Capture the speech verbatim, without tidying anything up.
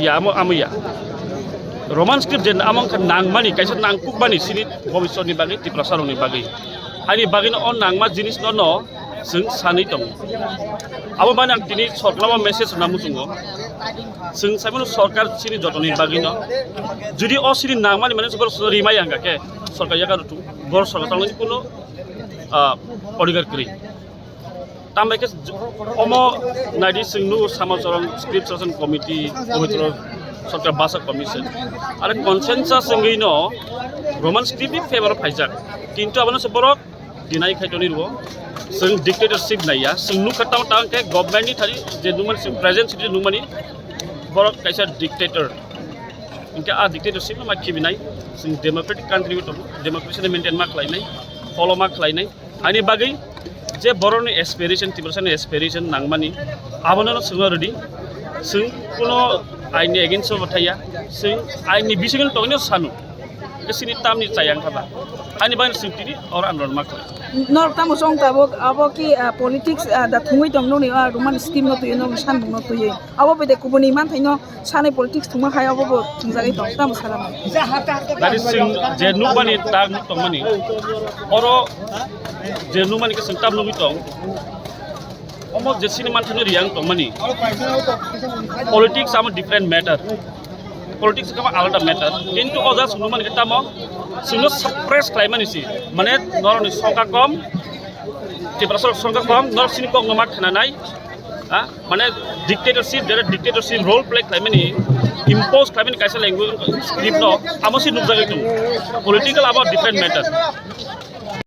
Ya, amo, amo ya. Roman script je amo wngkha nangmani, kaisa nangkukmani chini bobiswtni bagwi, Tiprasarokni bagwi. Haini bagwino o nangma jinisno no chwng sanwi tongo. Abo mani ang tini sorkarno message rwna muchungo. Chwng saimano sorkar chini jotoni bagwino. Jodi o chini nangmani mane borok rimai ang khe sorkar yakarwi thung. Borok sorkar tangmani kuno, ah, odhikar kwrwi. Tambai khe omo naidi chwng nugo Samacharan Script Selection Committee, Pabitra Sarkar Bhasha Commission. Are consensus wngwi no Roman script ni favor o phaijak. Kintu abono se borok deny khai toni rwo. Chwng dictatorship naiya, chwng nukha tamo tang khe government ni thani je nukmani chwng present situation nukmani borok kaisa dictator. Hingke a dictatorship no ma khibinai, chwng democratic country o tongo, democracy no maintain ma khlainai, follow ma khlainai. Ani bagwi je borokni aspiration, Tiprasani aspiration nangmani, abono no chwngno rwdi. Chwng kuno aini against o thaya, chwng aini bisingni tongni sanu. Ke sini tamni chayang thaba. Ani bagwi chwng tini oro andolon ma khlai. Norok tamo chong tabuk, abo ki, ah, politics, ah, da thungwi tong noni, ah, Roman scheme no twi, no sanmung no twi. Abo bede kubuni manthai no Sani politics thwngma hai abo bo thwngjagwi tong, tamo salama. Nari sing je nukmani tak nuk tongmani. Oro je nukmani ke sing tam nugwi tong. Omo je sini manthano riyang tongmani. Politics amo different matter. Politics kama alada matter. Kintu oja sung nukmani ke tamo singno suppress khlaimani si. Mane norokni songkha kom, Tiprasarok songkha kom, norok sini kok no ma khnanai. Ha? Mane dictatorship, jera dictatorship role play khlaimani, impose khlaimani kaisa language script no, amo si nukjagwi tongo. Political abo different matter.